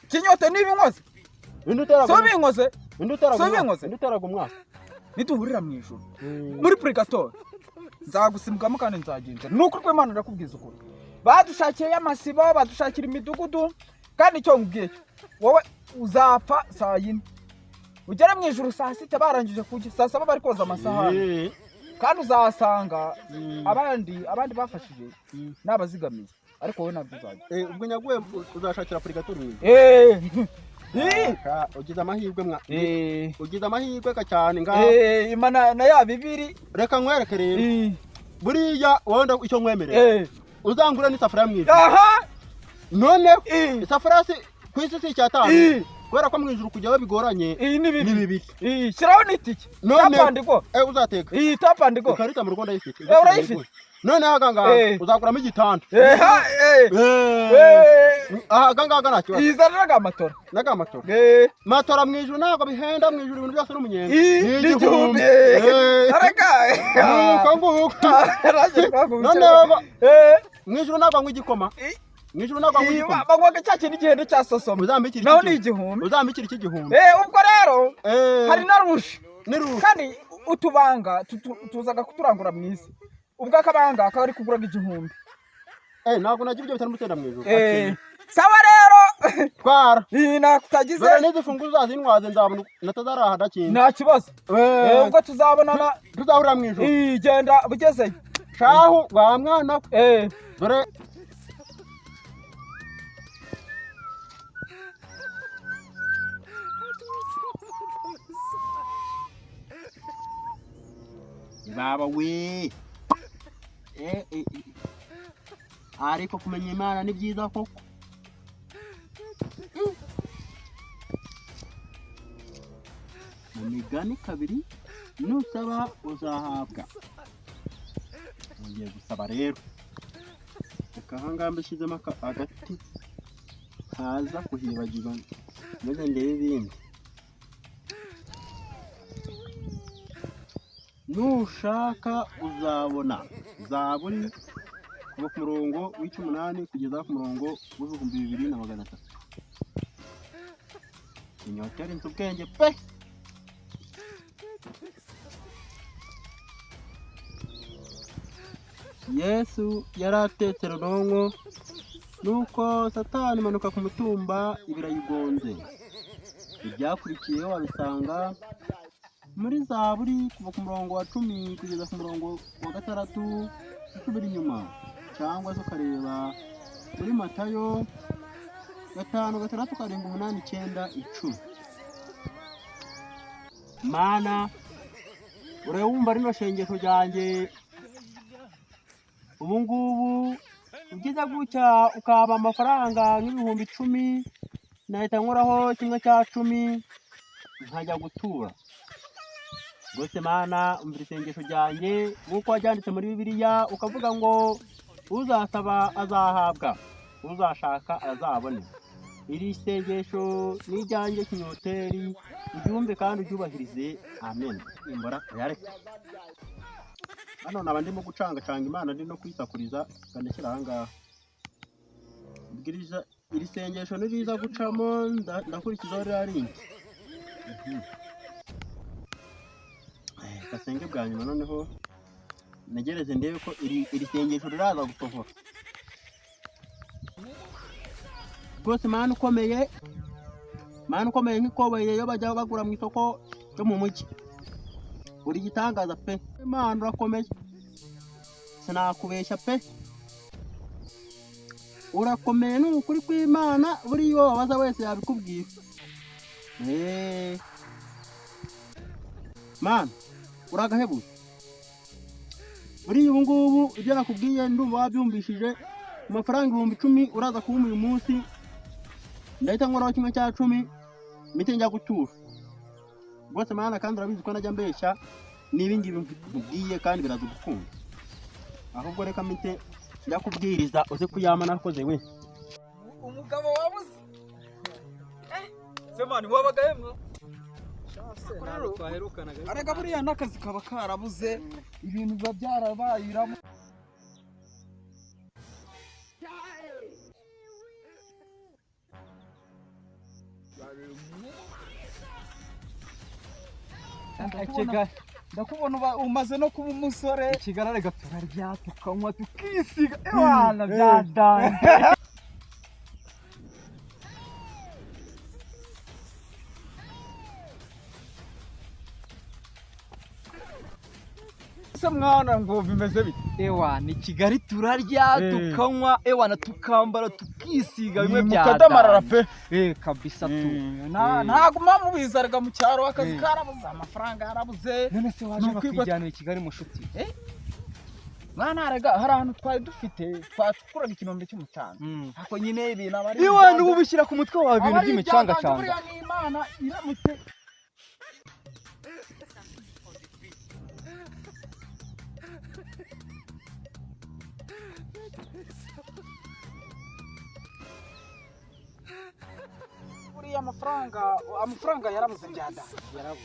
Kinyote niba inkoze. Indi uteraga So binkoze. Indi uteraga So umwaka. binkoze. Indi uteraga umwaka. Niduhurira mu ijuru. Muri purigatori. Nzagusimbukamo kandi nzagenza. Ni ukuri kw'Imana ndakubwiza ukuri. Badushakiye amasibo, badushakira imidugudu, kandi icyo nkubwiye cyo, wowe uzapfa saa yine. Ugere mu ijuru saa sita barangije kurya, saa saba bari koza amasahani. Kandi uzasanga abandi bafashije n'abazigamiye, ariko wowe ntabyo uzajya. Ubwo nyaguye uzashakira purigatori mu ijuru. Ugize amahirwe mwa. Ugize amahirwe ka cyane ngaho. Imana na ya bibiri. Reka nkwereke rero. Buriya wowe icyo nkwemerera. Uzangura n'isafuriya mu ijuru. Aha. None isafuriya si ku isi si icyatanu. Kubera ko mu ijuru kujyayo bigoranye. Iyi ni Ni bibiri. bibiri. Shyiraho n'itike. None Tap and go. Uzateka. Tap and go. Ikarita mu rugo ndayifite. Urayifite? Noneho aha ngaha uzakuramo igitanda. Aha ngaha nta kibazo. Izana n'agamatora. N'agamatora. Matora mu ijuru ntabwo bihenda, mu ijuru ibintu byose ni umunyenga. Ni igihumbi. Areka. Nuko nguko. Noneho mu ijuru ntabwo banywa igikoma. Mu ijuru ntabwo banywa igikoma. Banywaga cya kintu igihendo cya sosoma. Uzambikira Naho ni iki igihumbi. Uzambikira iki gihumbi. Ubwo rero hari na rushe. Ni rushe. Kandi utubanga tuzaga kuturangura mu isi. Ubwo akabanga kari kuguraga igihumbi. Ntabwo nagira ibyo bitari mutenda mu ijuru. Sawa rero. Twara. Nakutagize. Dore n'izifunguzo uzazintwaze nzabona natazaraha ndakinze. Nta kibazo. Ubwo tuzabonana. Tuzahurira mu ijuru. Genda ugezeyo. Shahu wa mwana we. Dore baba we. Ariko kumenya Imana ni byiza koko. Mu migani kabiri nusaba uzahabwa. Ngiye gusaba rero. Reka aha ngaha mbishyizemo agati ntaza kuhibagirwa maze ndebe ibindi. Nushaka uzabona. Zaburi kuva ku murongo w'icyumunani kugeza ku murongo w'2300. Inyota yarenze ubwenge pe. Yesu yari atetse runonko, nuko Satani imanuka ku mutumba ibirayigonze. Ibyakurikiyeho wabisanga muri Zaburi kuva ku murongo wa 10 kugeza ku murongo wa 6 usubira inyuma, cyangwa se ukareba muri Matayo 5 6 7 8 9 10. Mana, urewumva rino sengesho ryanjye ubu ngubu ugize gutya ukaba amafaranga nk'ibihumbi 10, nahita nkoraho 1/10 nkajya gutura. Rwose Mana, umvira isengesho ryanjye nk'uko waryanditse muri Bibiliya ukavuga ngo uzasaba azahabwa, uzashaka azabone. Iri sengesho ni iryanjye Kinyoteri, uryumve kandi uryubahirize. Amen. Imbora yareka. Hano naba ndimo gucangacanga Imana, ndi no kuyisakuriza, ngandekera aha ngaha. Bwiriza iri sengesho niriza gucamo ndakurikizaho ririya rindi. Gasenge bwa nyuma noneho ntegereze ndebe ko iri sengesho riraza gusohora. Rwose Mana ukomeye, Mana ukomeye nk'ikoboye iyo bajya bagura mu isoko ryo mu mujyi. Uri igitangaza pe. Imana urakomeye, sinakubeshya pe. Urakomeye ni ukuri kw'Imana, buriya uwo wabaza wese yabikubwira. Mana uragahebuje. Buriya ubu ngubu ibyo nakubwiye ndumva wabyumvishije. Amafaranga 10,000 uraza kubuma uyu munsi, ndahita nkoraho 1/10 mpite njya gutura. Rwose Mana, kandi urabizi ko najya mbeshya, n'ibi ngibi nkubwiye kandi biraza gukunda. Ahubwo reka mpite njya kubwiriza uze kuyama nakoze we. Umugabo wabuze. Semani wabaga hemwe. Arega buriya n'akazi kaba karabuze, ibintu biba byarabaye iramo. Ndakubona umaze no kuba umusore. Kigali reka turarya, tukanywa, tukisiga, ewana byadanje. Se mwana, ngo bimeze bite? Ewana, i Kigali turarya, tukanywa, ewana, tukambara, tukisiga bimwe bya Mukadamarara pe. Eh, kabisa tu. Ntabwo muba mubizi arega, mu cyaro akazi karabuze, amafaranga yarabuze. None se waje Ni ukwigwa- bakwijyana i Kigali, mushuti? Mwana, arega hari ahantu twari dufite twacukuraga ikinombe cy'umucanga, ariko nyine ibintu aba ari Ewana, ubu bishyira ku mutwe wawe ibintu aba ari by'imicangacanga. Buriya ni Imana iramutse. Buriya amafaranga yarabuze byadanje,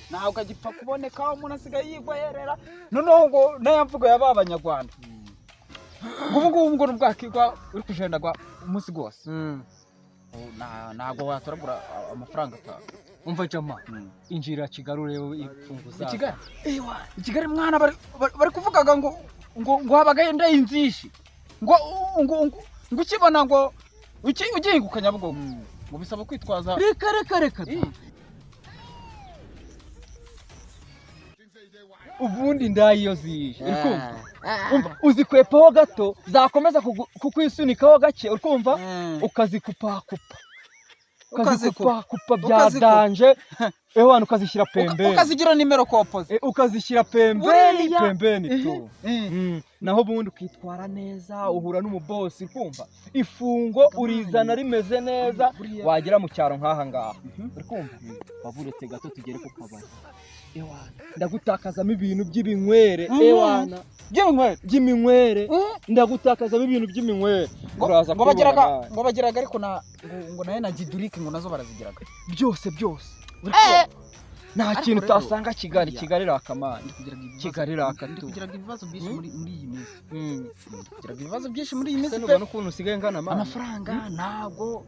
ntabwo agipfa kuboneka. Umuntu asigaye yigwa yerera. Noneho ngo n'aya mvugo ya ba Banyarwanda, ngo ubu ngubu ngo n'ubwakigwa uri kujenagwa umunsi wose. Ubu ntabwo watoragura amafaranga atanu. Umva jama, injira Kigali urebe imfunguzo. I Kigali, i Kigali mwana, bari kuvugaga ngo habagayo inda y'inzishi, ngo ukibona ngo ugihinguka Nyabugogo ngo bisaba kwitwaza. Reka, reka, reka. Ubundi indaya iyo zije, uri kumva, umva, uzikwepaho gato, zakomeza kukwisunikaho gake, uri kumva, ukazikupakupa, ukazikupakupa bya Ukazikupa. danger, ewana, ukazishyira pembeni. Ukazigira nimero composé. Eh, ukazishyira pembeni. Buriya- Pembeni tu. Naho ubundi ukitwara neza, uhura n'umubosi, uri kumva, ifungo urizana rimeze neza. Buriya- Wagera mu cyaro nk'aha ngaha, uri kumva, waburetse gato tugere ku kabari, ewana, ndagutakazamo ibintu by'ibinywere. Ewana, by'inywere. By'iminywere, ndagutakazamo ibintu by'iminywere. Ngo Uraza ngo bagiraga kubibona nawe. Ngo bagiraga, ariko na ngo nayo na gidurike ngo nazo barazigiraga. Byose byose, nta Ariko kintu rero, utasanga Kigali. buriya- Kigali irakamana. Ndi kugiraga ibibazo- Kigali iraka ndi tu. kugiraga ibibazo byinshi muri iyi minsi. Ndi kugiraga ibibazo byinshi muri iyi minsi Ese pe. nubona ukuntu usigaye ngana, mana? Amafaranga ntabwo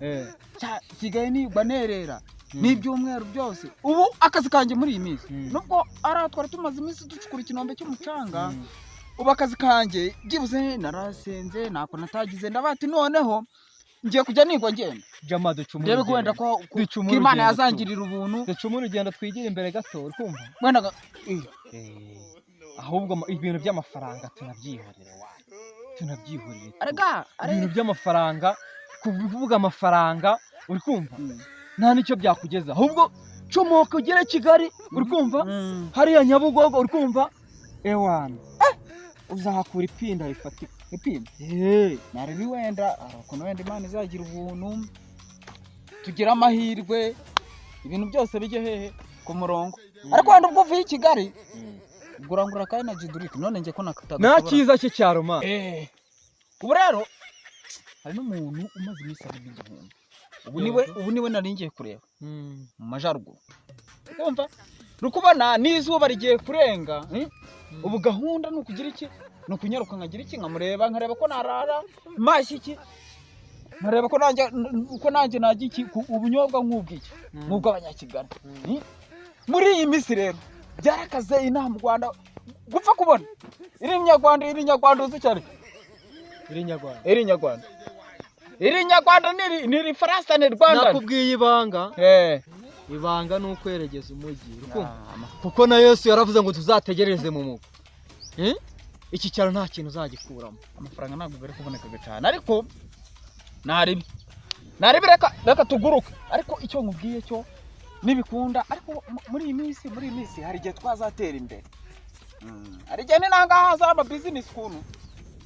sigaye nigwa nerera n'ibyumweru byose. Ubu akazi kanjye muri iyi minsi, nubwo ari aho twari tumaze iminsi ducukura ikinombe cy'umucanga, ubu akazi kanjye byibuze narasenze, ntako natagize, ndabati noneho ngiye kujya nigwa ngenda. Jama, ducuma Ndebe ko wenda urugendo. ko Ducuma ko Imana urugendo tu. yazangirira ubuntu. Ducuma urugendo, twigire imbere gato, uri kumva? Wenda Ahubwo ibintu by'amafaranga tunabyihorere, wa, tunabyihorere tu. Arega Ibintu by'amafaranga, kuvuga amafaranga, uri kumva, nta n'icyo byakugeza. Ahubwo comoka ugere Kigali, uri kumva, hariya Nyabugogo, uri kumva, ewana, uzahakura ipinda rifatika. Ipinda. Eh. Narebe wenda hari ukuntu wenda Imana izagira ubuntu, tugire amahirwe, ibintu byose bijye hehe ku murongo. Ariko wenda ubwo uvuye i Kigali gurangura kandi na jidurike, none njye ko Nta cyiza cy'icyaro, man. Ubu rero hari n'umuntu umaze iminsi avuga 1000. Ubu niwe nari ngiye kureba mu majyaruguru. Kumva, uri kubona n'izuba rigiye kurenga, eh? Ubu gahunda ni ukugira iki? Ni ukunyaruka nkagira iki? Nkamureba, nkareba ko narara mashyi iki, nkareba ko nanjye najya iki ubunyobwa nk'ubw'iki, nk'ubw'Abanyakigali. Muri iyi minsi rero byarakaze inaha mu Rwanda, gupfa kubona iri Nyarwanda, iri Nyarwanda uzi cyane. Iri Nyarwanda. Iri Nyarwanda, iri Nyarwanda, ni iri Faransa, ni Rwanda. Nakubwiye ibanga. Ibanga ni ukweregeza umujyi, uri kumva? Kuko na Yesu yaravuze ngo tuzategereze mu mugwa. Eh? Iki cyaro nta kintu uzagikuramo. Amafaranga ntabwo bari kuboneka cyane, ariko naribi naribi, reka tuguruke. Ariko icyo nkubwiye cyo nibikunda, ariko muri iyi minsi hari igihe twazatera imbere. Hari igihe ni nangaha haza ama business ukuntu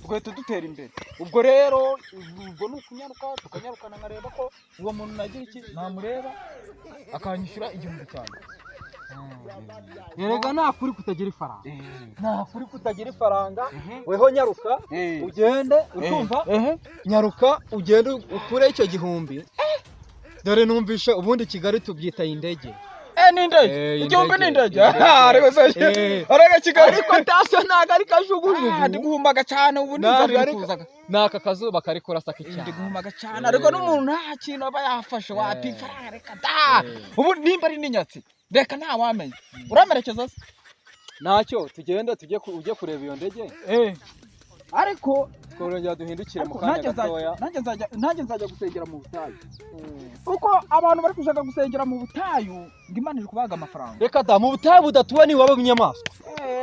tugahita dutera imbere. Ubwo rero ubwo ni ukunyaruka, tukanyarukana, nkareba ko uwo muntu nagira iki, namureba akanyishyura 1000 cyanjye. Erega nta kuri kutagira ifaranga, nta kuri kutagira ifaranga. Weho nyaruka ugende, uri kumva, nyaruka ugende ukure icyo 1000. Dore numvishe ubundi Kigali tubyita indege. Ni indege. 1000 ni indege. Ariko se ariko Kigali. Ariko tasiyo ntabwo ari kajugujugu. Ndi guhumaga cyane ubu n'inzara iri kuzaga. Ni aka kazuba kari kurasa Ndi k'icyane. guhumaga cyane, ariko n'umuntu nta kintu aba yafashe wapi ifaranga, reka da. Ubu nimba ari n'inyatsi, reka ntawamenya. Uramerekeza se? Ntacyo, tugende tujye ujye kureba iyo ndege. Ariko twongera duhindukire mu ariko kanya nanjye nzajya gatoya. nanjye nzajya gusengera mu butayu, kuko abantu bari gushaka gusengera mu butayu ngo Imana iri kubaga amafaranga. Reka da, mu butayu budatuwe ni iwabo w'inyamaswa,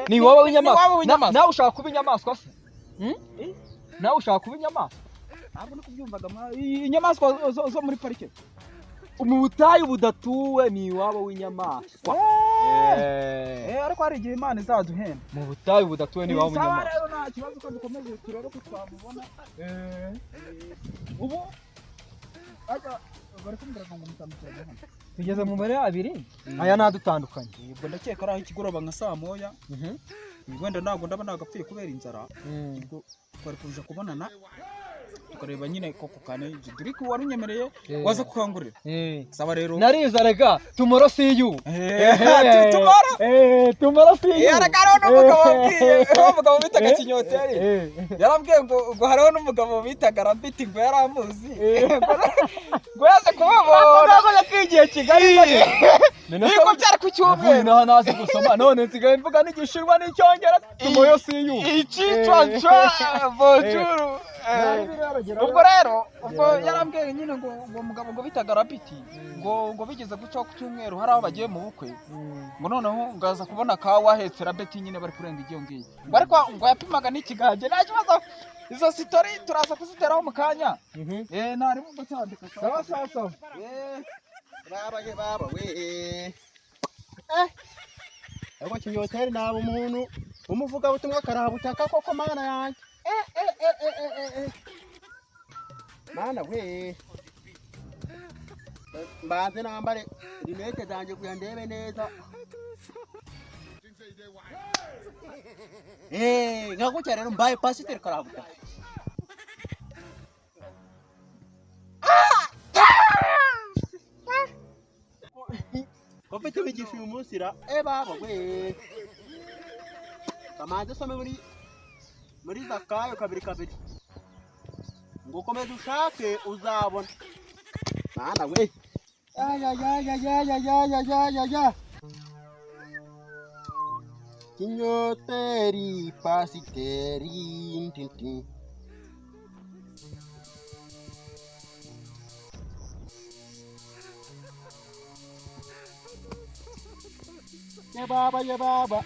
ni iwabo w'inyamaswa. Iwabo w'inyamaswa. Nawe ushaka kuba inyamaswa se? Nawe ushaka kuba inyamaswa? Ntabwo ndi kubyumvaga inyamaswa zo muri parike. Mu butayu budatuwe ni iwabo w'inyamaswa. Ariko hari igihe Imana izaduhemba. Mu butayu budatuwe ni iwabo Sawa. w'inyamaswa. Rero nta kibazo, ko dukomeze turebe ko twamubona. Ubu ajya bari kumbwira ngo mutambukire hano. Tugeze mu mubare abiri, aya ntadutandukanye. Ubwo ndakeka ari aho ikigoroba nka saa 1. Wenda ntabwo ndaba nagapfuye kubera inzara. Ubwo twari kuja kubonana tukareba nyine koko kane Jiduriki wari unyemereye waza kukangurira. Sawa rero. Nariza rega, tomorrow see you. Tomorrow. Tomorrow see you. Ariko hariho n'umugabo wabwiye, uwo mugabo bitaga Kinyoteri, yarambwiye ngo hariho n'umugabo bitaga Rabiti, ngo yari amuzi, ngo yaje kubabona. Ntabwo yakwigiye Kigali. Niko byari ku cyumweru. Naho nazi gusoma, none nsigaye mvuga n'Igishinwa n'Icyongereza. Tomorrow see you. Icicwaca bonjour. Ubwo rero ubwo yarambwiye nyine ngo mugabo ngo bitaga Rabiti, ngo bigeze gucaho ku cyumweru hari aho bagiye mu bukwe, ngo noneho ngaza kubona kawa ahetse Rabiti nyine bari kurenga iyo ngiyo, ngo ariko ngo yapimaga n'ikigage. Nta kibazo, izo story turaza kuziteraho mu kanya. Ntarimo ndacyandika. Sawa sawa sawa. Baba ye baba we, ariko Kinyoteri naba umuntu umuvugabutumwa karabutaka koko. Mana yanjye, mana we, mbanze nambare lunettes zanjye kugira ndebe neza. Nka gutya rero mbaye pasiteri karabutaka. Ko mfite imigisha uyu munsi ra, baba we, kamanze usome muri Zakayo 2:2 ngo ukomeze ushake uzabona. Mana we, ayayayayayayayaya, Kinyoteri pasiteri ntinti. Ye baba ye baba.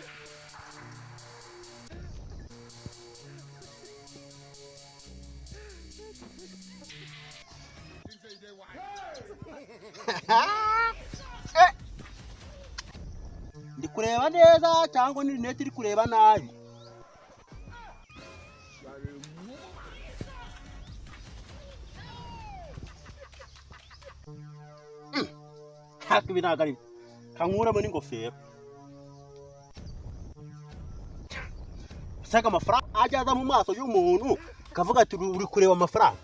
Eh. Ndi kureba neza cyangwa ni lunettes iri kureba nabi? Haka ibi ntabwo ari byo, kankuramo n'ingofero. Usaga amafaranga ajya aza mu maso y'umuntu kavuga ati uri kureba amafaranga.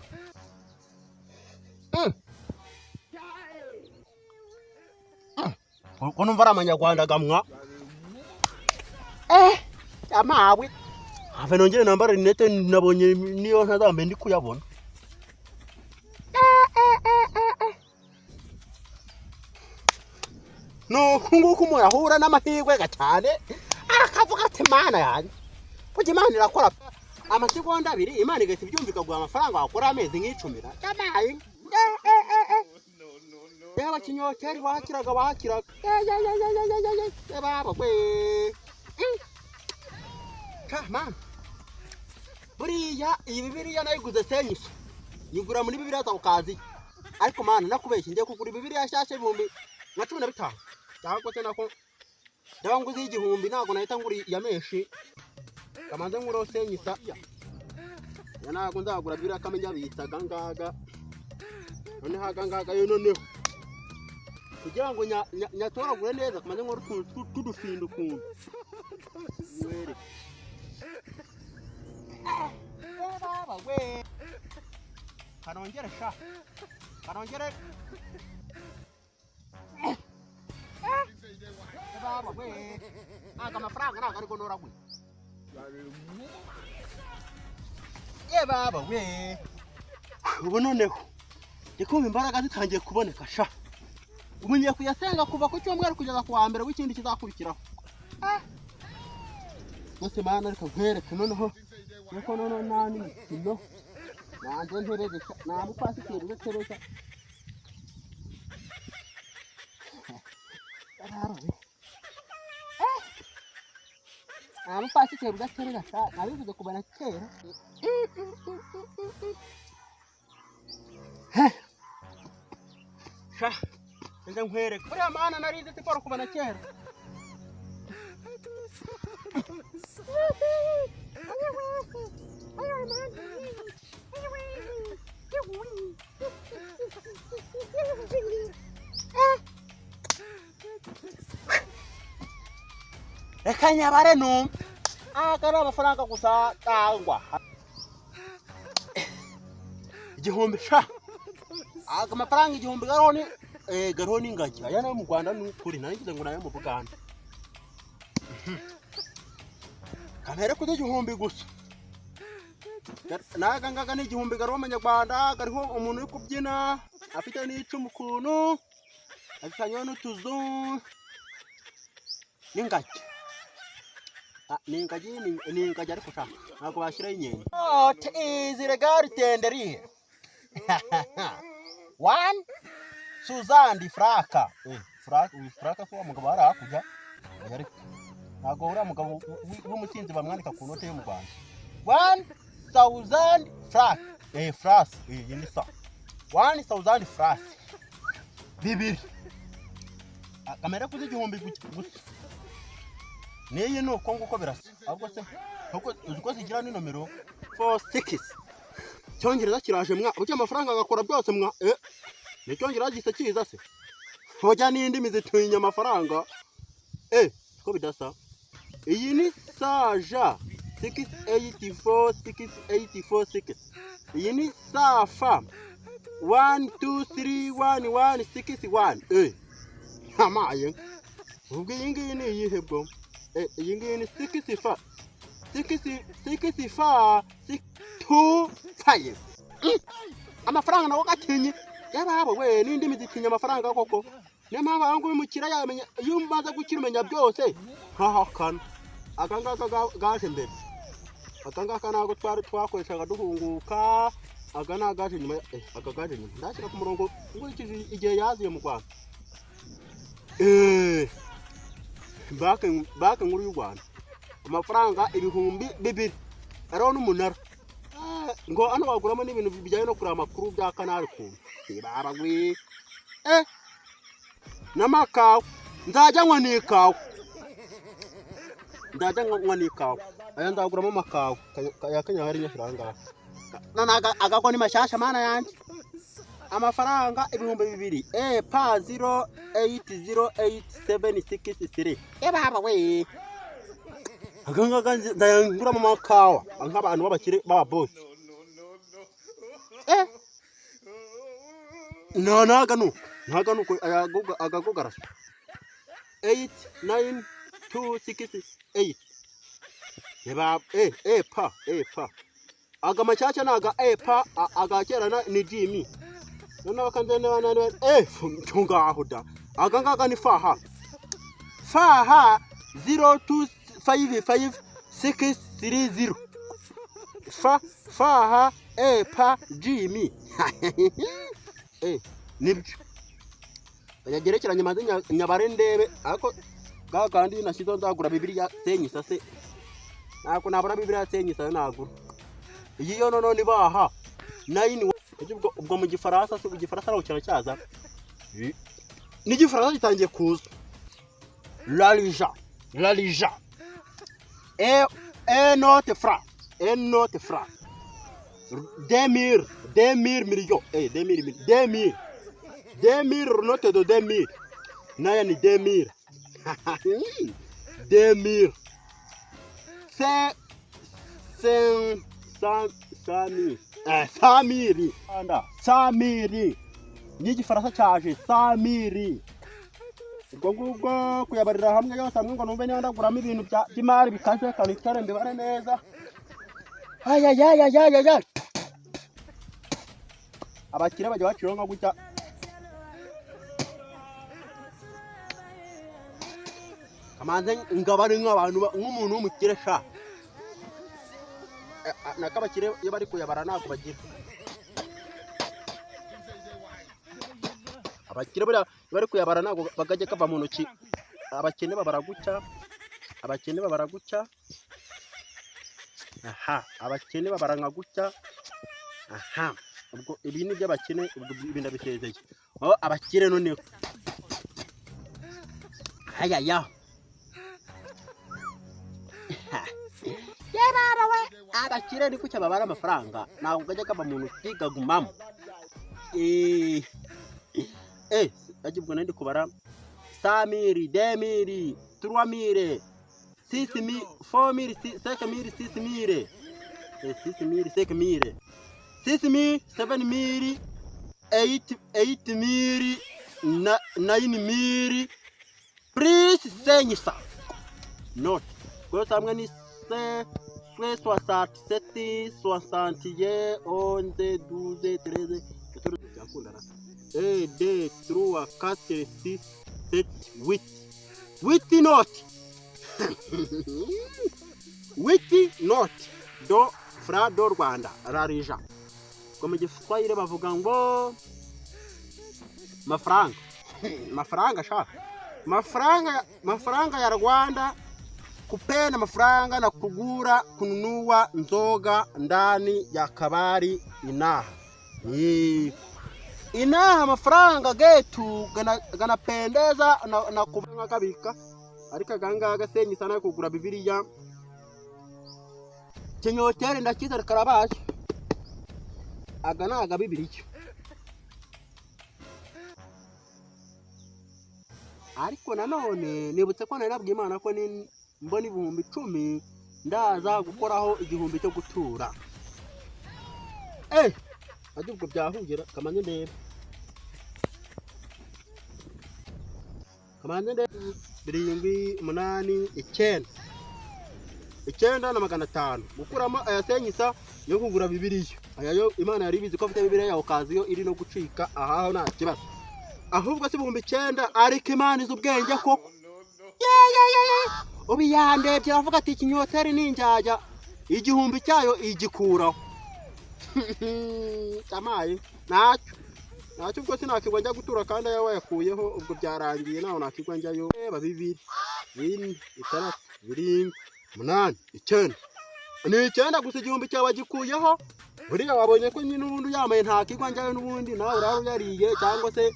Ko numva ari amanyarwanda gamwa, amawe have nongere nambara lunettes, nabonye niyo ntazambe ndi kuyabona. Nuku nguku umuntu ahura n'amahirwe cyane akavuga ati mana yanjye, burya Imana irakora. Amasegonda 2 Imana igahita ibyumva ikaguha amafaranga wakora amezi nk'icumira. Yabaye yaba Kinyoteri wakiraga wakiraga baba we. Ka mama, buriya iyi Bibiliya nayiguze senyusa, nyigura muri Bibiliya za ukaziya. Ariko mana, nakubeshye, ngiye kugura Bibiliya nshyashya ibihumbi nka 15 cyangwa se nako ndaba nguze 1000, ntabwo nahita ngura iya menshi, kamanze ngureho senyisa ya ntabwo nzagura Bibiliya kamenya bitaga ngaga. Noneho aga ngaga yo, noneho kugira ngo nyatoragure neza, kamanze nkore utuntu tw'udufindo ukuntu wereke. Baba we, kanongere sha, kanongere. we, aga amafaranga ntabwo ariko noragwe. Ye baba we, ubu noneho ndi kumva imbaraga zitangiye kuboneka sha. Ubu ngiye kuyasenga kuva ku cyumweru kugeza ku wa mbere w'ikindi kizakurikiraho. Ah. Rwose Mana, reka nkwereke noneho nuko noneho nta n'imikino nanjye nterereka, nta mupasiteri udatereka. Yararo we. Eh. Nta mupasiteri udaterera sha, nabivuze kuva na kera. Heh. Sha, nze nkwereke buriya Mana, narize siporo kuva na kera. Reka nyabare numve aka ari amafaranga gusa cyangwa 1000 sha. Aga amafaranga 1000 gariho ni gariho n'ingagi. Aya nayo mu Rwanda ni ukuri, nagize ngo nayo mu Buganda. Kamere kuri 1000 gusa. N'aka ngaka ni 1000 gariho amanyarwanda, gariho umuntu uri kubyina afite n'icumu ukuntu ashushanyeho n'utuzu n'ingagi. Ah, ni ingagi, ni ingagi, ariko sha ntabwo bashyiraho inkende. What is regarding 1000 francs? Franc, uyu franc ko wa mugabo hari hakurya. Oya, ariko ntabwo uriya mugabo w'umusinzi bamwandika ku note yo mu Rwanda. 1000 francs, francs, iyi ni sa 1000 francs 2000. Ah, kamera kuzi 1000 gusa. N'iyi ni uko nguko birasa, ahubwo se ahubwo uzi ko zigira n'inomero 46? Icyongereza kiraje mwa, burya amafaranga agakora byose mwa. Ni icyongereza gisa kiza se, burya n'indimi zitinya amafaranga. Ko bidasa. Iyi ni saja 684 684 6. Iyi ni safa 1 2 3 1 1 6 1. Amaye, ubwo iyi ngiyi ni iyihe bwo? Iyi ngiyi ni 6 fa 6 6 fa 6 2 5. Amafaranga nawo gatinye yababo we, n'indimi zitinya amafaranga koko. Niyo mpamvu aho nguyu umukira yamenya, iyo umaze gukira umenya byose nkahakana. Aka ngaka gaje mbere, aka ngaka ntabwo twari twakoreshaga duhunguka. Aka ni agaje nyuma, aka gaje nyuma. Ndashyira ku murongo nkurikije igihe yaziye mu Rwanda. Banki nkuru y'u Rwanda, amafaranga 2000 hariho n'umunara. Ngo hano waguramo n'ibintu bijyanye no kureba amakuru bya Canal kuntu baba we, n'amakawa. Nzajya nywa n'ikawa, nzajya nywa n'ikawa. Aya nzaguramo amakawa ya Kenya hari nyashyira aha ngaha. None agako ni mashyashya. Mana yanjye, amafaranga 2000, e pa 0808763. Baba we, aka ngaka ndayaguramo amakawa nk'abantu b'abakire b'ababosi. No, naga nuko, naga nuko agago garasa 8 9 2 6 8. Eba e pa e pa, aga mashyashya ni aga e pa, aga kera ni jimi. Noneho kanze niba nani cyo ngaho da. Aga ngaka ni faha, faha 02556 30 fa faha e pa jimi. Nibyo yagerekeranye maze nyabare ndebe. Ariko bwa kandi nashyizeho nzagura bibiliya senyisa se, ntabwo nabura bibiliya senyisa yo nagura. Iyi yo noneho ni baha nine. Ubwo mu gifaransa se, igifaransa ntabwo kiracyaza, n'igifaransa gitangiye kuza. L'argent, l'argent, e note franc, e note franc, 2000, 2000 millions, 2000, 2000, 2000, note de 2000. Naya ni 2000, 2000, c'est cent, 100 000, 100 000 anda 100 000 n'igifaransa cyaje 100 000. Ubwo ngubwo kuyabarira hamwe yose hamwe ngo numve niba ndaguramo ibintu by'imari bikaze, kanicare mbibare neza. Ayayayayayaya, abakire bajya baciraho nka gutya. Kamanze ngabare nk'abantu nk'umuntu w'umukire sha. Nako abakire iyo bari kuyabara ntabwo bagira. Abakire buriya iyo bari kuyabara ntabwo bakajya kava mu ntoki. Abakene babara gutya, abakene babara gutya. Aha, abakene babara nka gutya. Aha, ubwo ibi ni iby'abakene, ubwo ibi ndabisezeye. Aho abakire noneho. Ayaya. Yababa we, abakire ni gutya babara amafaranga, ntabwo kajya kava mu ntoki kagumamo. Ajya ubwo nari ndi kubara 100,000, 2,000, 3,000, 6,000, 4,000, 5,000, 6,000, 6,000, 5,000, 6,000, 7,000, 8,000, 9,000, plus 500. Note. Rwose hamwe ni se 67, 61, 11, 12, 13, 14, byakunda ra. 1, 2, 3, 4, 6, 7, 8. Huit note. Huit note. Do fra do Rwanda. Rarija. Ngo mu Giswahili bavuga ngo mafaranga. Mafaranga sha. Mafaranga, mafaranga ya Rwanda kupenda mafaranga na kugura kununua nzoga ndani ya kabari inaha. Inaha amafaranga getu ganapendeza na kuba kabika ariko agangaga senyi sana kugura Bibiliya kinyotere ndakiza karabaye aga naga Bibiliya. Ariko nanone nibutse ko nari nabwiye Imana ko mbona 10,000 ndaza gukoraho 1,000 cyo gutura. Ajya ubwo byahugira kamanze ndebe. Kamanze ndebe 7, 8, 9. 9,500. Gukuramo aya senyisa yo kugura Bibiliya. Aya yo Imana yari ibizi ko afite Bibiliya ya okaziyo iri no gucika ahaho nta kibazo. Ahubwo si 9,000 ariko Imana izi ubwenge koko. Ye. Ubu yandebye aravuga ati ikinyoteri ni injyajya, 1,000 cyayo igikuraho. Tamaye ntacyo. Ntacyo ubwo sinakigwa njya gutura kandi aya wayakuyeho ubwo byarangiye naho nakigwa njyayo. Reba 2, 4, 6, 7, 8, 9. Ni 9 gusa 1,000 cyawe wagikuyeho. Buriya wabonye ko nyine ubundi uyambaye ntakigwa njyayo n'ubundi nawe uraba uyariye cyangwa se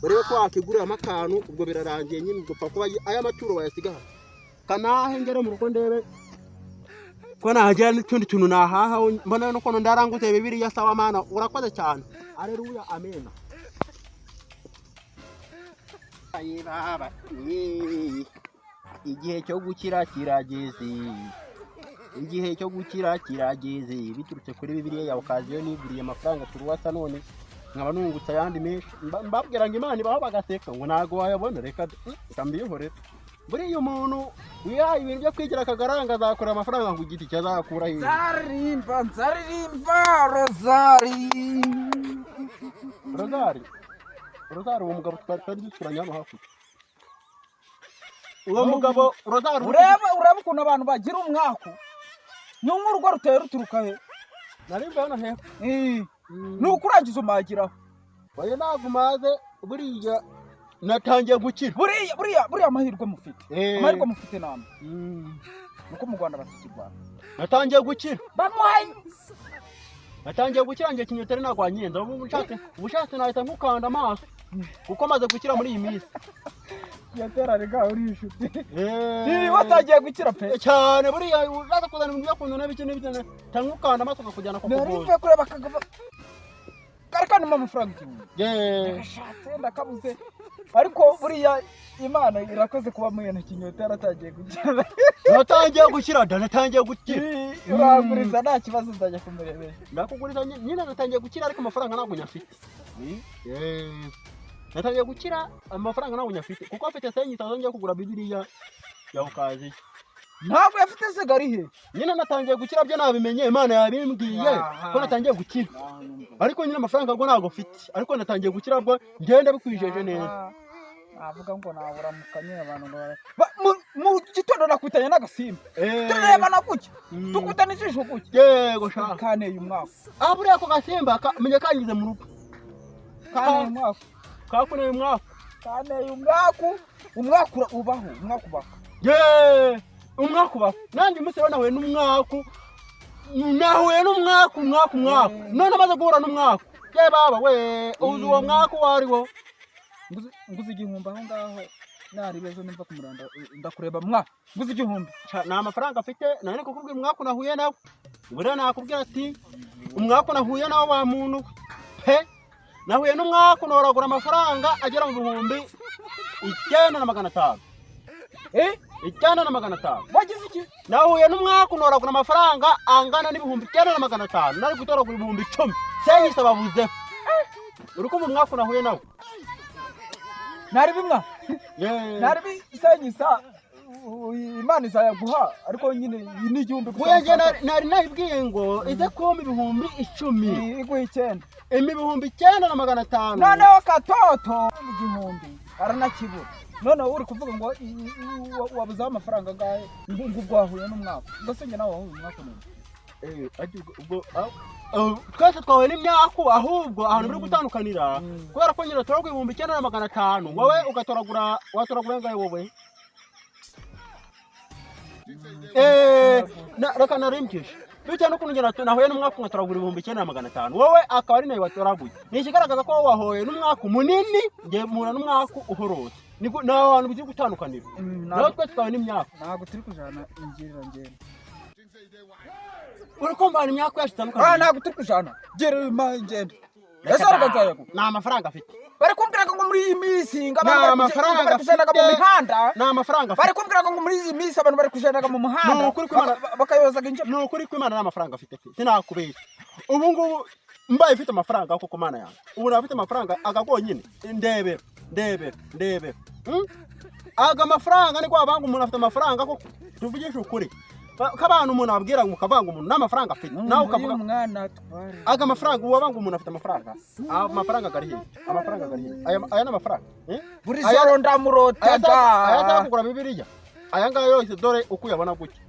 urebe ko wakiguriramo akantu ubwo birarangiye nyine ubwo upfa kuba aya maturo wayasiga hano. Kanahe ngere mu rugo ndebe ko nagira n'utundi tuntu nahaha mbona n'ukuntu ndaranguze Bibiliya sawa mana urakoze cyane. Haleluya amena. Ayi baba, igihe cyo gukira kirageze. Igihe cyo gukira kirageze biturutse kuri Bibiliya ya okaziyo niguriye amafaranga turuwasa none nkaba nungutse ayandi menshi. Mbabwira ngo Imana ibaho bagaseka ngo ntago wayabona reka mbihorere. Buriya umuntu wihaye ibintu byo kwigira akagaranga azakorera amafaranga ku giti cye azakura hehe? Nzaririmba, nzaririmba rozari. Rozari, Rozari uwo mugabo twari duturanye hano hakurya. Uwo mugabo Rozari Ureba ukuntu abantu bagira umwaku. Ni nk'urugo ruteye ruturuka he? Nari mvuye hano hepfo. Ni ukurangiza umagiraho. Oya ntabwo umaze buriya natangiye gukira. Buriya amahirwe mufite. Amahirwe mufite namwe. Nuko mu Rwanda batakirwana. Natangiye gukira. Bamuhaye. Natangiye gukira ngiye kinyoteri ntabwo wanyenza. Ubu ushatse nahita nkukanda amaso. Kuko maze gukira muri iyi minsi. Yatera rega uri inshuti. Watangiye gukira pe. Cyane buriya uraza kuzana ibintu byo kundana n'ibiki n'ibiki. Nkukanda amaso nkakujyana ku Nari kuvuza. mvuye kureba akagabo. Kari kanuma amafaranga 1,000. Ndashatse ndakabuze. Ariko buriya Imana irakoze kuba mwene kinyota yaratangiye gukira. Natangiye gukira da, natangiye gukira. Uranguriza nta kibazo nzajya kumurebesha. Ndakuguriza nyine natangiye gukira ariko amafaranga ntabwo nyafite. Natangiye gukira, amafaranga ntabwo nyafite, kuko afite 500 ngiye kugura Bibiliya ya ukaziyo. Ntabwo yafite se, gari he? Nyine natangiye gukira byo nabimenye, Imana yabimbwiye ko natangiye gukira, ariko nyine amafaranga bwo ntabwo mfite, ariko natangiye gukira bwo ngenda bikwijeje neza. Navuga ngo naburamukanye abantu ngo mu gitondo nakutanye n'agasimba, turebana gutya, tukutana ijisho gutya. Yego shaka. Kaneye umwaka. Ah, buriya ako gasimba menya kangize mu rugo. Kaneye umwaka. Kakuneye umwaka. Kaneye umwaka, umwaka ubaho, umwaka ubaho. Yeee, umwaka ubaho. Nanjye umunsi rero nahuye n'umwaku, nahuye n'umwaku, umwaku, umwaku. None amaze guhura n'umwaku, ye baba we, uzi uwo mwaku uwo ari wo? Nguze 1000 aho ngaho, nari ejo nimva kumuranda ndakureba mwa, nguze 1000. Ni amafaranga afite nari kukubwira umwaku nahuye nawe. Buriya nakubwira ati umwaku nahuye nawe wa muntu pe, nahuye n'umwaku noragura amafaranga agera mu 9500. Eh? 9500. Wagize iki? Nahuye n'umwaku noragura amafaranga angana n'9500, nari gutoragura 10,000, senyisa babuzeho. Uri kumva umwaku nahuye nawe? Nari bimwa, nari bisenyisa, Imana izayaguha, ariko nyine iyi ni 1000 gusa. Buya njye nari nayibwiye ngo ize kumpa 10,000. Iguha 9. Imi 9500. Noneho katoto 1000 aranakibura, noneho uri kuvuga ngo wabuzeho amafaranga angahe, ngo ubwo wahuye n'umwaka, ubwo se njye nawe wahuye umwaka none? Ubwo twese twahuye n'imyaku, ahubwo ahantu biri gutandukanira, kubera ko nyine toragura 9500, wowe ugatoragura, watoragura angahe wowe? Reka narimbwije bitewe n'ukuntu njye nahuye n'umwaku nkatoragura 9500, wowe akaba ari nawe watoraguye, ni ikigaragaza ko wowe wahuye n'umwaku munini, njye mpura n'umwaku uhorotse. Ni aho hantu bigiye gutandukanira. Naho twese twahuye n'imyaku. Ntabwo turi kujana ingirira ngendo. Uri kumva ahantu imyaku yacu itandukaniye? Ntabwo turi kujana gira ingendo, ese reka nzayaguha. Ni amafaranga afite. Bari kumbwira ngo muri iyi minsi ngo Nta abantu mafaranga bari kujendaga mu afite. mihanda. Ni amafaranga Bari afite. kumbwira ngo muri iyi minsi abantu bari kujendaga mu muhanda. Ni ukuri kw'Imana. Bakayozaga injema. Ni ukuri kw'Imana, nta mafaranga afite pe, sinakubeshya. Ubu ngubu mbaye mfite amafaranga koko, Mana yanjye, ubu naba mfite amafaranga aga gonyine. Ndebera, ndebera, ndebera. Aga mafaranga ni kwa banga umuntu afite amafaranga koko, tuvugishe ukuri. K'abantu umuntu abwira ngo ukavanga umuntu n'amafaranga afite, nawe ukavuga Umwana twari aga mafaranga, ubu wabanga umuntu afite amafaranga, amafaranga agari hehe? Amafaranga agari hehe? Aya ni amafaranga, eh? Buri joro ndamurotaga. Aya asaba kugura Bibiliya, aya ngaya yose dore uko uyabona gutya.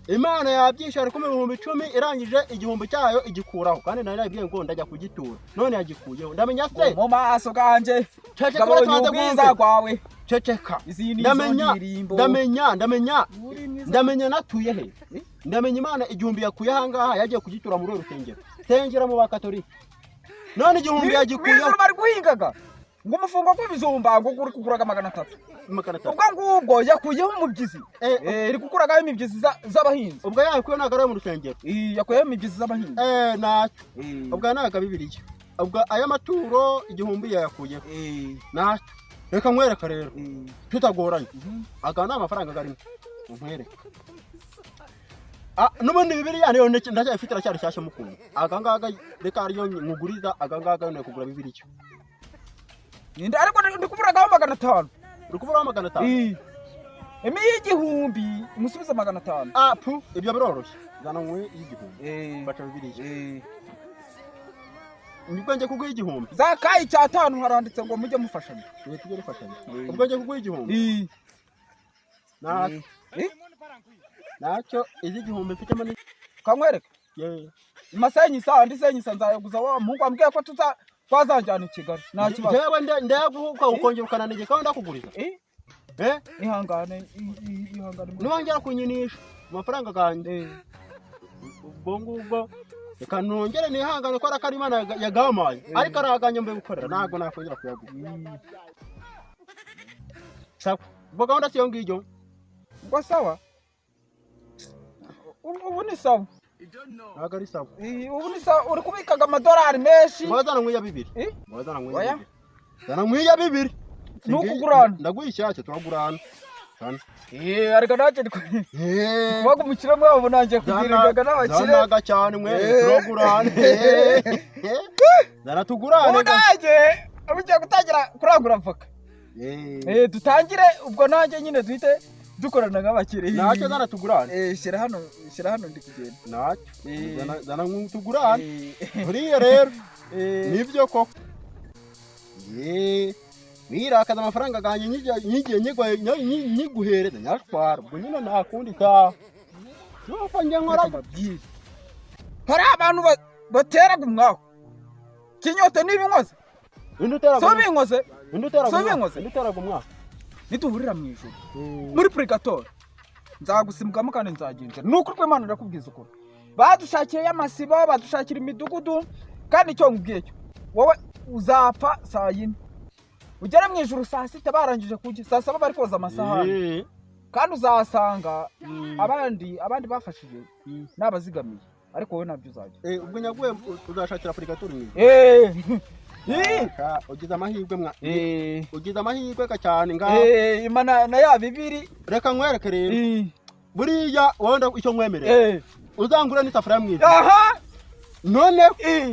Imana yabyishe, ari kumpa 10,000, irangije 1000 cyayo igikuraho, kandi nari nabibwiye ngo ndajya kugitura, none yagikuyeho. Ndamenya se? Mu maso ganjye Ceceka. ngabonye Uretse ubwiza wumve. bwawe. Ceceka. Izi ni izo Ndamenya, ndirimbo. ndamenya, ndamenya, Uri mwiza. ndamenya natuye he? Eh? Ndamenya Imana 1000 yakuye ahangaha, yagiye kugitura muri uru rusengero, sengera mu Bakatolika, none 1000 yagikuyeho. Mw'ijoro bari guhingaga ngo umufungo gw'ibijumba ngo uri kuguraga 300. 300. Ubwo ngubwo yakuyeho umubyizi. Iri gukuragaho imibyizi z'abahinzi. Ubwo yakuyeho ntabwo ari ayo mu rusengero. Yakuyeho imibyizi z'abahinzi. Ntacyo. Ubwo aya ntabwo Bibiliya, ubwo aya maturo 1000 yayakuyeho. Ntacyo, reka nkwereka rero tutagoranye. Aga ni amafaranga arimo, nkwereka. N'ubundi Bibiliya niyo ndacyayifite, iracyari nshyashya mukunda. Aga ngaga reka ariyo nkuguriza, aga ngaga niyo kugura Bibiliya. Ninde, ariko ndi kuburagaho 500. Uri kuburaho 500? Emi y'1000 umusubize 500. Ah, pu, ibyo biroroshye, zana nkwe y'1000. Mfasha Bibiliya. Nibwo njye kuguha 1000. Zakayi 5 haranditse ngo mujye mufashanya. Tujye tujye dufashanya. Ubwo njye kuguha 1000. Ntacyo. Ntacyo, izi 1000 mfitemo ni Kankwereka. Ye. Masenyisa andi senyisa nzayaguza wa muhungu wambwiye ko tuza twazanjyana i Kigali, nta kibazo. Jewe ndayaguha ukongera ukananegeka aho ndakuguriza. Eh? Eh? Ihangane, ihangane. Niwongera kunyinisha amafaranga ganjye, ubwo ngubwo reka nongere nihangane ko ari Imana yagamaye, ariko araganye mbe gukorera, ntabwo nakongera kuyaguha. Sawa, ubwo gahunda si iyo ngiyo. Ngo sawa, ubu ni sawa. Ntabwo ari sawa. Ubu ni sawa, uri kubikaga amadolari menshi. Ngo zana nkwiya 2. Eh? Ngo zana nkwiya Oya. 2, zana nkwiya 2. Ni ukugurana. Ndaguha ishyashya, turagurana. Zana. Ariko nanjye ndi kubaga umukire mwabo, nanjye kugirirwaga n'abakire. Zanaga cyane mwe. Turagurane, zana tugurane. Ubu nanjye Ugiye gutangira kurangura avoka. Dutangire ubwo nanjye nyine duhite dukorana nk'abakiriya. Ntacyo, zana tugurane. Shyira hano, shyira hano, ndi kugenda. Ntacyo. Zana tugurane. Buriya rero nibyo koko. Wirakaza amafaranga ganjye nyigiye nyiguhereza nyashwara, ubwo nyine nta kundi taha nuko njye nkora. Reka mbabwire, hari abantu bateraga umwaku kinyote n'ibinkoze. Indi uteraga Si ubinkoze. Indi uteraga Si umwaka? ubinkoze. Indi uteraga umwaka? Nituhurira mu ijuru muri purigatori, nzagusimbukamo kandi nzagenza. Ni ukuri kw'Imana, ndakubwiza ukuri. Badushakiye amasibo, badushakira imidugudu, kandi icyo nkubwiye cyo, wowe uzapfa saa 4, ugere mu ijuru saa 6 barangije kurya, saa 7 bari koza amasahani. Kandi uzasanga abandi bafashije n'abazigamiye, ariko wowe ntabyo uzajya. Ubwo nyaguye uzashakira purigatori mu ijuru? Eh. Sha, ugize amahirwe mwa. Ugize amahirwe ka cyane ngaho. Imana na ya bibiri. Reka nkwereke rero. Buriya wowe icyo nkwemerera, uzangura n'isafuriya mu ijuru. None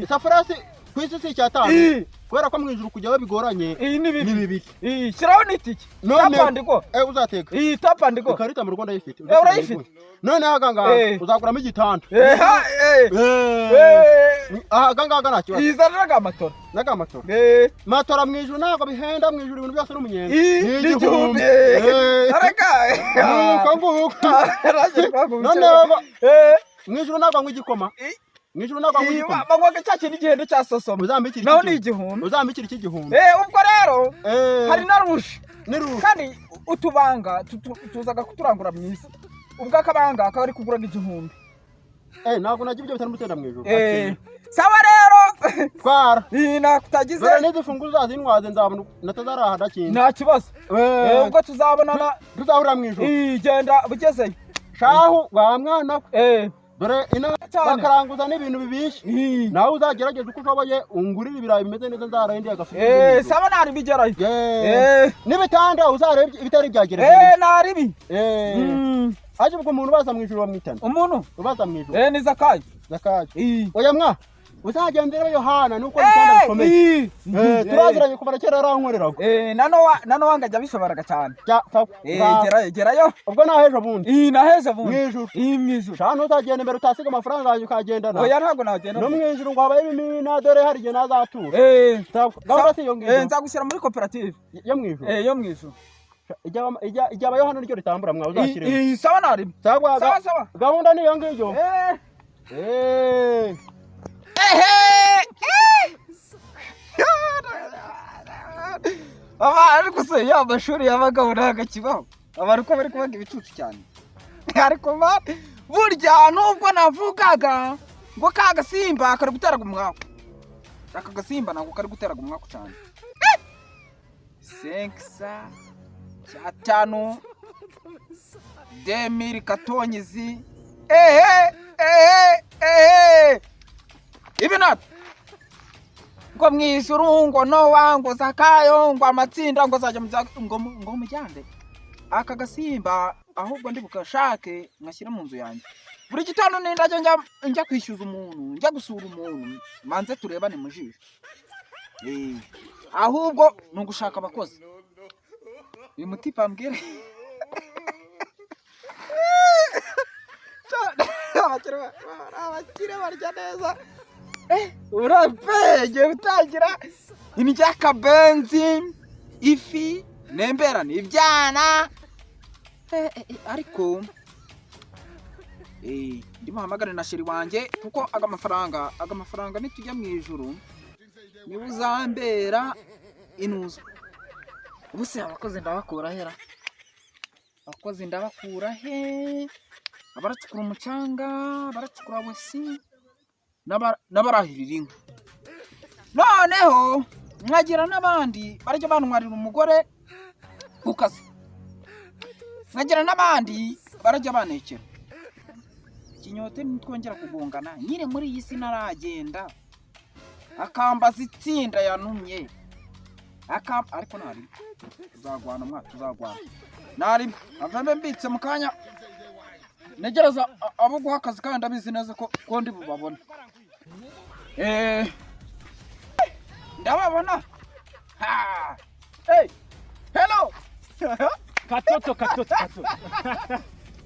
isafuriya si ku isi si icyatanu? Kubera ko mu ijuru kujyayo bigoranye. Iyi ni Ni bibi. bibiri. Shyiraho n'itike. None Tap and go. Uzateka. Iyi tap and go. Ikarita mu rugo ndayifite. Urayifite? Noneho aha ngaha uzaguramo igitanda. Ha. Aha ngaha nta kibazo. Izana n'agamatora. N'agamatora. Matora mu ijuru ntabwo bihenda, mu ijuru ibintu byose ni umunyenga. Ni 1000. Areka. Nuko nguko. Noneho mu ijuru ntabwo anywa igikoma. Mu ijuru ntabwo anywa igikoma. Banywaga cya kintu igihendo cya sosoma. Uzambikira Naho ni iki? 1000. Uzambikira iki 1000? Ubwo rero hari na rushe. Ni rushe. Kandi utubanga tuzaga kuturangura mu isi, ubwo akabanga kaba ari kugura 1000. Ntabwo najya ibyo bitari mutenda mu ijuru. Sawa rero. Twara. Iyi nakutagize. Dore n'izifunguzo uzazintwaze, nzabona natazaraha ndakinze. Nta kibazo. Ubwo tuzabonana. Tuzahurira mu ijuru. Genda ugezeyo. Shahu wa mwana we, dore ino Cyane. bakaranguza n'ibintu bibishye. Nawe uzagerageza uko ushoboye ungurire ibirayi bimeze neza, nzarahindira agafu. Sawa, nari bigerayo. N'ibitanda uzarebe ibitari bya gereveriya. Naribi. Aje ubwo umuntu ubaza mu ijuru bamwitana? Umuntu ubaza mu ijuru. Ni Zakayo. Zakayo. Oya mwa, uzagendere Yohana nuko ibitanda bikomeye. Turaziranye kuva na kera, yarankoreraga. Na Nowa, na Nowa ngajya bishoboraga cyane. Jya, sawa. Gerayo, gerayo. Ubwo nahejo bundi. Naheze bundi. Mu ijuru. Mu ijuru. Shana ntuzagenda imbere utasiga amafaranga yanjye ukagendana. Oya, ntabwo nagenda. No mu ijuru ngo habaye ibimina, dore hari igihe nazatura. Sawa, gahunda si iyo ngiyo. Nzagushyira muri koperative. Yo mu ijuru. Yo mu ijuru. Ijyaba Yohana niryo ritambura mwa, uzashyiremo. Sawa, naribi. Sawa. Sawa, sawa. Gahunda ni iyo ngiyo. Ehe! Aba ariko se ya mashuri y'abagabo ntabwo akibaho, abantu ko bari kubaga ibicucu cyane. Ariko burya nubwo navugaga ngo ka gasimba kari guteraga umwaku, aka gasimba ntabwo kari guteraga umwaku cyane. Senkisa cyatanu 2014. Ehe ehe ehe, ibi nabyo ngo mu ijuru ngo Nowa, ngo Zakayo, ngo amatsinda, ngo azajya ngo mujyande aka gasimba. Ahubwo ndi bukashake ngashyire mu nzu yanjye. Buri gitondo nindajya njya kwishyuza umuntu, njya gusura umuntu, manze turebane mu jisho. Ahubwo ni ugushaka abakozi. Uyu mutipe ambwire abakire barya neza. Urape ngiye gutangira indya akabenzi, ifi nemberane ibyana. Ariko ndimo hamagare na chéri wanjye, kuko aga mafaranga nitujya mu ijuru niwe uzambera inuza. Ubu se abakozi ndabakura hera? Abakozi ndabakura he? Abaracukura umucanga, abaracukura wesi, n'abarahirira inka, noneho nkagira n'abandi barajya bantwarira umugore ku kazi, nkagira n'abandi barajya banekera kinyote. Nitwongera kugongana nyine muri iyi si ntaragenda, akambaza itsinda yanumye ariko nari tuzagwana mwa, tuzagwana nari avembe mbitse mu kanya ntegereza abo guha akazi, kandi ndabizi neza ko ndi bubabone. Ndababona. Hey, hello. Katoto, katoto, katoto.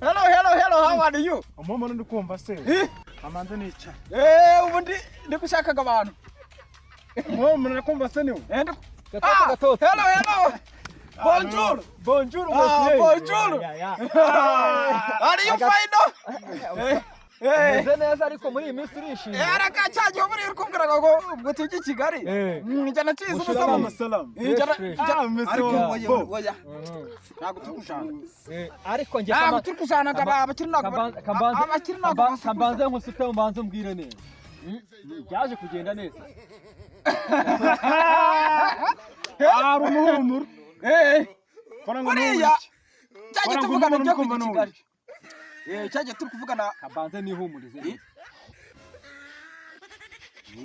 Hello, hello, hello, how are you? Umuhumuro ndi kumva se. Eh? Amanze nicara. Eh, ubu ndi gushakaga abantu. Umuhumuro ndi kumva se niwe. Eh, ndi. Gatoto, Ah, gatoto. Hello, hello. Bonjour. Bonjour. Ah, bonjour. Ya, ya. Are you fine? Eh, eh. Umeze neza, ariko muri iyi minsi urishimye. Eh, araka cyagihe buriya uri kumbwira ngo ubwo tujye i Kigali. Eh. Njya nacize Mushiramo ubusamo. Amasalamu. Eh, njya Fresh, fresh. Ah, mese Ariko wa oya, bo. oya. Ntabwo turi kujana. Ariko njye Ntabwo turi kujana ngo abakiri ntabwo abakiri ntabwo basakuza. Kambanze nkusute, mbanze umbwire neza. Byaje kugenda neza? Ari umuhumuro. Eh, Faranga. Buriya cyagiye Faranga, tuvugana umuhumuro ibyo ndi kumva kujya i Kigali. Eh, cyagiye turi kuvugana. Kambanze nihumurize neza.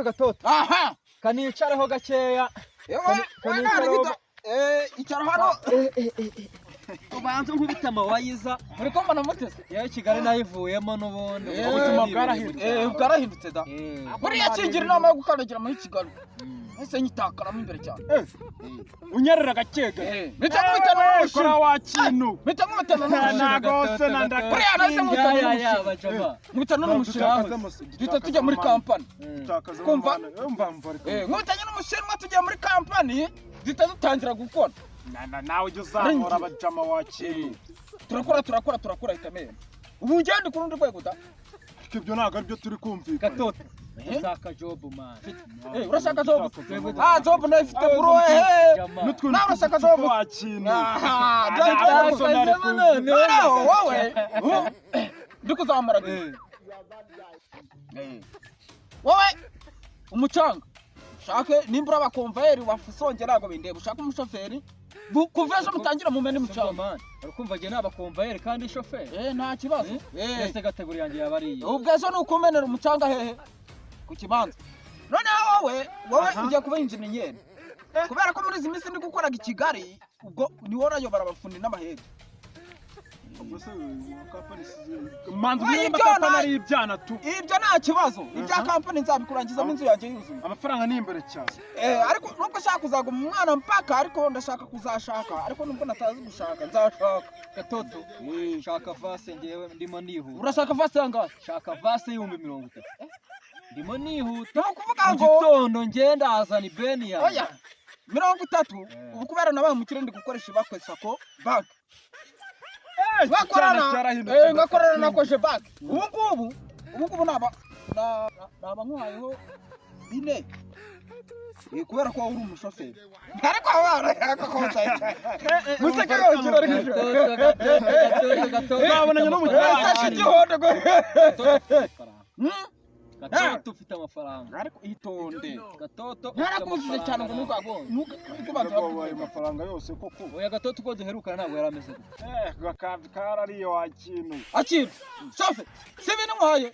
Gatoto, Aha. kanicareho gakeya. Yewe, Kani- we nari kanicareho. gito. Eh, icara hano. Ubanze nkubita amawayiza. Muri ko mbona mutese. Yewe, Kigali nayivuyemo n'ubundi. Ubuzima bwarahindutse. Eh, bwarahindutse da. Buriya kingira inama yo gukandagira muri Kigali. Ese nyitakaramo imbere cyane. Unyerera gake gake. Eh, mpita nkubitana Kora n'umushinwa. wa kintu. Mpita nkubitana n'umushinwa. Ntago se na ndaka. Buriya nahise nkubitana Ya, ya, n'umushinwa. bajama. Nkubitana n'umushinwa. Duhita tujya muri kampani. Kumva? Umva, mva. Eh, nkubitanye n'umushinwa tugiye muri kampani, duhita dutangira gukora. Nawe ujya uzamura abajama wa kintu. Turakora, turakora, turakora, ahita amena. Ubu ngende ku rundi rwego da. Ariko ibyo ntabwo aribyo turi kumvikana. Gatoto, ushaka job, man? Eh, urashaka job? Twebwe Ah, job ndayifite, bro. Eh. Jama. N'utwintu Nawe urashaka job? wa kintu. Aha, Ah, job. ntabwo none. Noneho wowe ndi kuzamura. Wowe umucanga ushake, nimba uri abakomvayeri wafusongera, ntabwo bindeba, ushake umushoferi. Kuva ejo mutangira mumene umucanga. Man, uri kumva njye nabakomvayeri kandi shoferi? Eh, nta kibazo. Eh, Ese category yanjye yaba ari iyi? Ubwo ejo ni ukumenera umucanga hehe? Ku kibanza. Noneho wowe ugiye kuba injeniyeri, kubera ko muri izi minsi ndi gukoraga i Kigali, ubwo ni wowe urayobora abafundi n'abahedi. Manzi Oya, niba ibyo kampani ari ibyana tu. Ibyo nta kibazo, ibya kampani nzabikurangizamo inzu yanjye yuzuye. Amafaranga ni imbere cyane. Eh, ariko nubwo ushaka kuzaguma umwana mpaka, ariko ndashaka kuzashaka, ariko nubwo natazi gushaka nzashaka. Gatoto, shaka vase, ngewe ndimo nihuta. Urashaka vase yangahe? Shaka vase y'30,000, ndimo nihuta. Ni ukuvuga Mu ngo gitondo ngenda azana ibeni yanjye. Oya, 30. Eh. Ubu kubera nabaye umukire, ndi gukoresha ibakwe SACCO bank. Cyane. Ngakorana Cyarahindutse. eh, ngakorana na Cogebanque. Ubu ngubu naba nkuhayeho 4. Eh, kubera ko wowe uri umushoferi, ariko museke gakira ariko. Gatoto, gatoto, gatoto, gatoto. Twabonanye n'umukire. Eh, sashe igihondo go. Gatoto ufite amafaranga. Hmm? Gatoto ufite amafaranga. Ariko itonde. Gatoto ufite Ntarakubujije cyane ngo amafaranga. nukubanza. Ayo mafaranga yose koko? Oya, Gatoto, uko duherukana ntabwo yari ameze gutya. Eh, karariye wa kintu. Akira shofe, si ibintu nkuhaye.